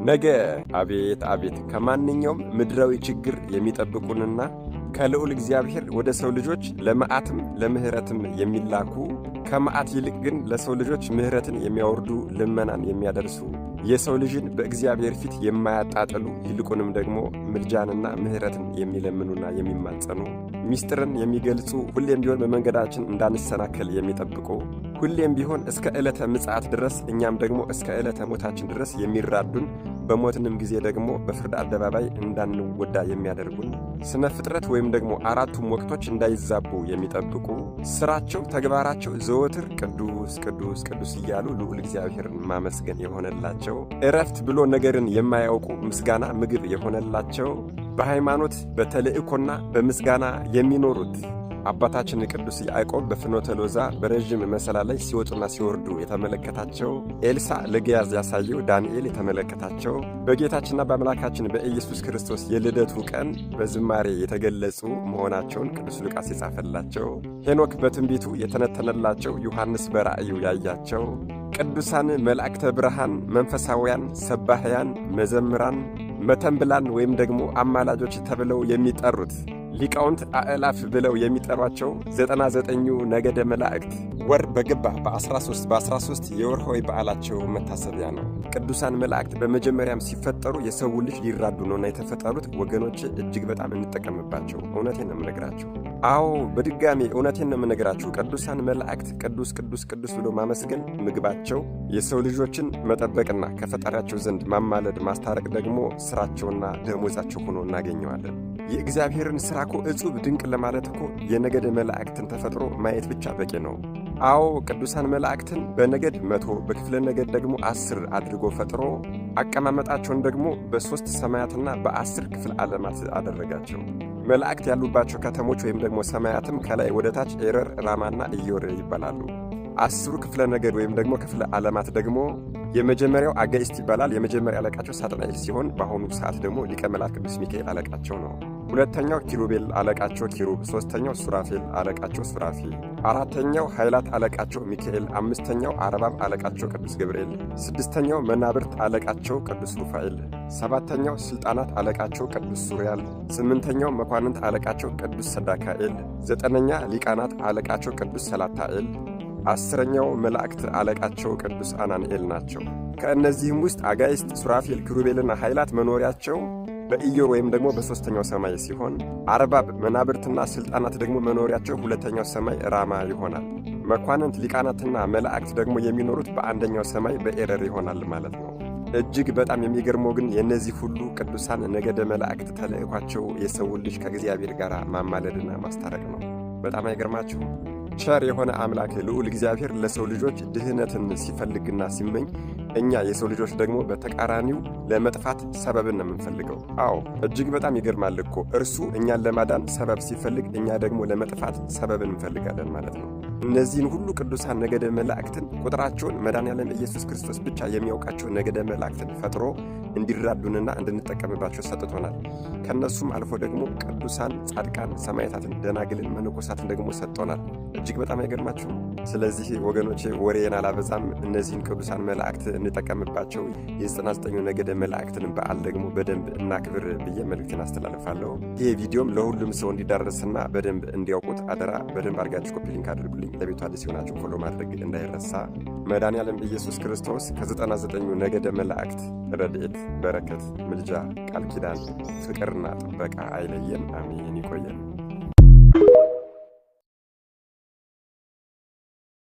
ነገ አቤት አቤት ከማንኛውም ምድራዊ ችግር የሚጠብቁንና ከልዑል እግዚአብሔር ወደ ሰው ልጆች ለመዓትም ለምህረትም የሚላኩ፣ ከመዓት ይልቅ ግን ለሰው ልጆች ምህረትን የሚያወርዱ፣ ልመናን የሚያደርሱ፣ የሰው ልጅን በእግዚአብሔር ፊት የማያጣጥሉ፣ ይልቁንም ደግሞ ምልጃንና ምህረትን የሚለምኑና የሚማጸኑ፣ ሚስጥርን የሚገልጹ፣ ሁሌም ቢሆን በመንገዳችን እንዳንሰናከል የሚጠብቁ፣ ሁሌም ቢሆን እስከ ዕለተ ምጽአት ድረስ እኛም ደግሞ እስከ ዕለተ ሞታችን ድረስ የሚራዱን፣ በሞትንም ጊዜ ደግሞ በፍርድ አደባባይ እንዳንወዳ የሚያደርጉን፣ ስነ ፍጥረት ወይም ደግሞ አራቱም ወቅቶች እንዳይዛቡ የሚጠብቁ፣ ስራቸው ተግባራቸው ዘወትር ቅዱስ ቅዱስ ቅዱስ እያሉ ልዑል እግዚአብሔርን ማመስገን የሆነላቸው፣ እረፍት ብሎ ነገርን የማያውቁ ምስጋና ምግብ የሆነላቸው፣ በሃይማኖት በተልእኮና በምስጋና የሚኖሩት አባታችን ቅዱስ ያዕቆብ በፍኖተ ሎዛ በረዥም መሰላል ላይ ሲወጡና ሲወርዱ የተመለከታቸው፣ ኤልሳ ለግያዝ ያሳየው፣ ዳንኤል የተመለከታቸው፣ በጌታችንና በአምላካችን በኢየሱስ ክርስቶስ የልደቱ ቀን በዝማሬ የተገለጹ መሆናቸውን ቅዱስ ሉቃስ የጻፈላቸው፣ ሄኖክ በትንቢቱ የተነተነላቸው፣ ዮሐንስ በራእዩ ያያቸው፣ ቅዱሳን መላእክተ ብርሃን፣ መንፈሳውያን፣ ሰባህያን፣ መዘምራን፣ መተንብላን ወይም ደግሞ አማላጆች ተብለው የሚጠሩት፣ ሊቃውንት አእላፍ ብለው የሚጠሯቸው 99ኙ ነገደ መላእክት ወር በገባ በ13 በ13 የወርሃዊ በዓላቸው መታሰቢያ ነው። ቅዱሳን መላእክት በመጀመሪያም ሲፈጠሩ የሰው ልጅ ሊራዱ ነውና የተፈጠሩት። ወገኖች፣ እጅግ በጣም እንጠቀምባቸው። እውነቴን ነው የምነግራችሁ። አዎ፣ በድጋሚ እውነቴን ነው የምነግራችሁ። ቅዱሳን መላእክት ቅዱስ ቅዱስ ቅዱስ ብሎ ማመስገን ምግባቸው፣ የሰው ልጆችን መጠበቅና ከፈጣሪያቸው ዘንድ ማማለድ ማስታረቅ ደግሞ ስራቸውና ደሞዛቸው ሆኖ እናገኘዋለን። የእግዚአብሔርን ሥራ እኮ እጹብ ድንቅ ለማለት እኮ የነገደ መላእክትን ተፈጥሮ ማየት ብቻ በቂ ነው። አዎ፣ ቅዱሳን መላእክትን በነገድ 100፣ በክፍለ ነገድ ደግሞ 10 አድርጎ ፈጥሮ አቀማመጣቸውን ደግሞ በ3 ሰማያትና በ10 ክፍለ ዓለማት አደረጋቸው። መላእክት ያሉባቸው ከተሞች ወይም ደግሞ ሰማያትም ከላይ ወደ ታች ኤረር፣ ራማና ኢዮር ይባላሉ። 10ሩ ክፍለ ነገድ ወይም ደግሞ ክፍለ ዓለማት ደግሞ የመጀመሪያው አጋይስት ይባላል። የመጀመሪያ አለቃቸው ሳጥናኤል ሲሆን በአሁኑ ሰዓት ደግሞ ሊቀ መላእክት ቅዱስ ሚካኤል አለቃቸው ነው። ሁለተኛው ኪሩቤል፣ አለቃቸው ኪሩብ፣ ሶስተኛው ሱራፌል፣ አለቃቸው ሱራፊ፣ አራተኛው ኃይላት፣ አለቃቸው ሚካኤል፣ አምስተኛው አረባብ፣ አለቃቸው ቅዱስ ገብርኤል፣ ስድስተኛው መናብርት፣ አለቃቸው ቅዱስ ሩፋኤል፣ ሰባተኛው ስልጣናት፣ አለቃቸው ቅዱስ ሱሪያል፣ ስምንተኛው መኳንንት፣ አለቃቸው ቅዱስ ሰዳካኤል፣ ዘጠነኛ ሊቃናት፣ አለቃቸው ቅዱስ ሰላታኤል፣ 10ኛው መላእክት፣ አለቃቸው ቅዱስ አናንኤል ናቸው። ከእነዚህም ውስጥ አጋይስት፣ ሱራፌል፣ ኪሩቤልና ኃይላት መኖሪያቸው በኢዮር ወይም ደግሞ በሦስተኛው ሰማይ ሲሆን አርባብ፣ መናብርትና ስልጣናት ደግሞ መኖሪያቸው ሁለተኛው ሰማይ ራማ ይሆናል። መኳንንት፣ ሊቃናትና መላእክት ደግሞ የሚኖሩት በአንደኛው ሰማይ በኤረር ይሆናል ማለት ነው። እጅግ በጣም የሚገርመው ግን የእነዚህ ሁሉ ቅዱሳን ነገደ መላእክት ተልእኳቸው የሰውን ልጅ ከእግዚአብሔር ጋር ማማለድና ማስታረቅ ነው። በጣም አይገርማችሁ? ቸር የሆነ አምላክ ልዑል እግዚአብሔር ለሰው ልጆች ድህነትን ሲፈልግና ሲመኝ እኛ የሰው ልጆች ደግሞ በተቃራኒው ለመጥፋት ሰበብን ነው የምንፈልገው። አዎ፣ እጅግ በጣም ይገርማል እኮ፣ እርሱ እኛን ለማዳን ሰበብ ሲፈልግ እኛ ደግሞ ለመጥፋት ሰበብን እንፈልጋለን ማለት ነው። እነዚህን ሁሉ ቅዱሳን ነገደ መላእክትን፣ ቁጥራቸውን መድኃኔዓለም ኢየሱስ ክርስቶስ ብቻ የሚያውቃቸው ነገደ መላእክትን ፈጥሮ እንዲራዱንና እንድንጠቀምባቸው ሰጥቶናል። ከነሱም አልፎ ደግሞ ቅዱሳን ጻድቃን፣ ሰማዕታትን፣ ደናግልን፣ መነኮሳትን ደግሞ ሰጥቶናል። እጅግ በጣም አይገርማችሁም? ስለዚህ ወገኖቼ፣ ወሬን አላበዛም። እነዚህን ቅዱሳን መላእክት እንጠቀምባቸው። የ99ኙ ነገደ መላእክትን በዓል ደግሞ በደንብ እናክብር ብዬ መልእክቴን አስተላልፋለሁ። ይህ ቪዲዮም ለሁሉም ሰው እንዲዳረስና በደንብ እንዲያውቁት አደራ በደንብ አድርጋችሁ copy link አድርጉልኝ። ለቤቱ አዲስ የሆናችሁ follow ማድረግ እንዳይረሳ። መድኃኔዓለም ኢየሱስ ክርስቶስ ከ99ኙ ነገደ መላእክት ረድኤት፣ በረከት፣ ምልጃ፣ ቃል ኪዳን፣ ፍቅርና ጥበቃ አይለየን። አሜን። ይቆየን።